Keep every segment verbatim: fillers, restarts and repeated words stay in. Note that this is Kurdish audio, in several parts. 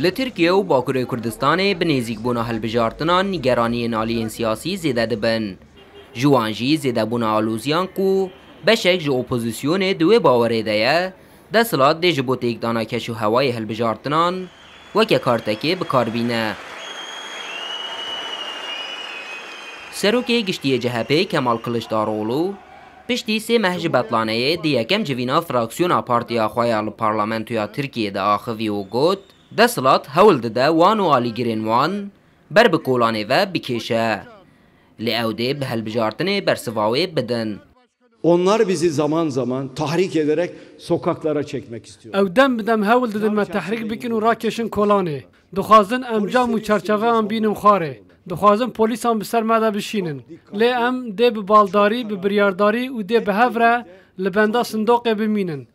Li Tirkiye û Bakurê Kurdistanê bi nêzîkbûna hilbijartinan nîgeraniyên aliyên siyasî zêde dibin. Ji wan jî zêdebûna aloziyan ku beşek ji opozîsyonê di wê bawerê de ye, desthilat dê ji bo têkdana keş û hewayê hilbijartinan weke kartekê bi kar bîne. Serokê Giştî yê C H P Kemal Kiliçdaroglu piştî sê meh ji betlaneyê di yekem civîna fraksiyona partiya xwe ya li parlamentoya Tirkiyê de axivî û got, desthilat hewl dide wan û alîgirên wan ber bi kolanê ve bikêşe. Lê ew dê bi hilbijartinê bersiva wê bidin. Onlar bizi zaman zaman tahrik ederek sokaklara çekmek istiyor. Ew dem bi dem hewl didin me tehrîk bikin û rakêşin kolanê. Dixwazin em cam û çerçeveyan bînin xwarê. Dixwazin polîsan bi ser me de bişînin. Lê em dê bi baldarî, bi biryardarî û dê bi hev re li benda sindoqê bimînin.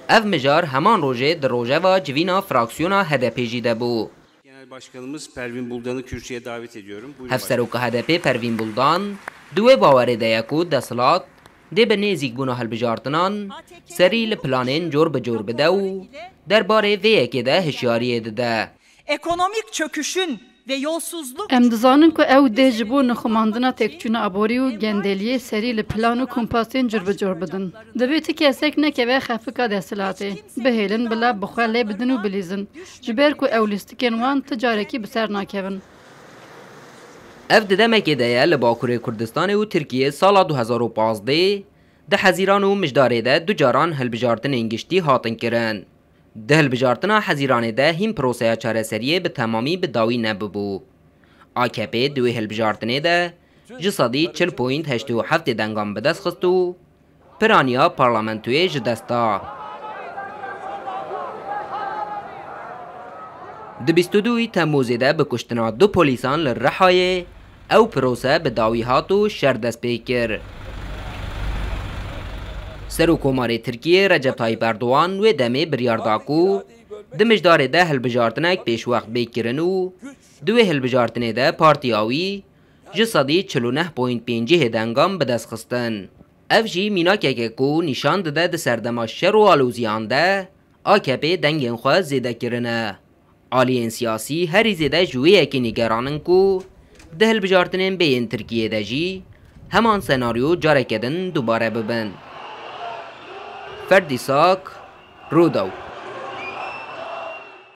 Ev mijar heman rojê di rojeva civîna fraksiyona H D P jî de bû. Genel Başkanımız Pervin Buldan'ı kürsüye davet ediyorum. Buyurun başkanım. Hevseroka H D P Pervîn Buldan di wê bawerê de ye ku desthilat dê bi nêzîkbûna hilbijartinan serî li planên cor bi cor bide û derbarê vê yekê de hişyariyê dide. Ekonomik çöküşün ve yolsuzluk Em dizanin ku ew dê ji bo nixumandina têkçûna aborî û gendeliyê serî li plan û kompasên curbicur bidin. Divê ti kesek nekeve xefika desthilatê. Bihêlin bila bi xwe lê bidin û bilîzin. Ji ber ku ew lîstikên wan ti carekî bi ser nakevin. Ev di demekê de ye li Bakurê Kurdistanê û Tirkiyê sala du hezar û pazdeh di Hezîran û Mijdarê de du caran hilbijartinên giştî hatin kirin. Di hilbijartina Hezîranê de hîn proseya çareseriyê bi temamî bi dawî nebibû. A K P di wê hilbijartinê de ji sedî çil point heştê û heftê dengan bi dest xist û piraniya parlamentoyê ji dest da. Di bîst û duyê Temmûzê de bi kuştina du polîsan li Rihayê ew pirose bi dawî hat û şer dest pê kir. Serokkomarê Tirkiyê Recep Tayyip Erdogan wê demê biryar da ku di Mijdarê de hilbijartinek pêşwext bê kirin û di wê hilbijartinê de partiya wî ji sedî çil û neh point pêncî hê dengan bi dest xistin. Ev jî mînakek e ku nîşan dide di serdema şer û aloziyan de A K P dengên xwe zêde kirine. Aliyên siyasî herî zêde ji wê yekê nîgeran in ku di hilbijartinên bê yên Tirkiyê de jî heman senaryo careke din dubare bibin. Ferdî Sak, Rûdaw.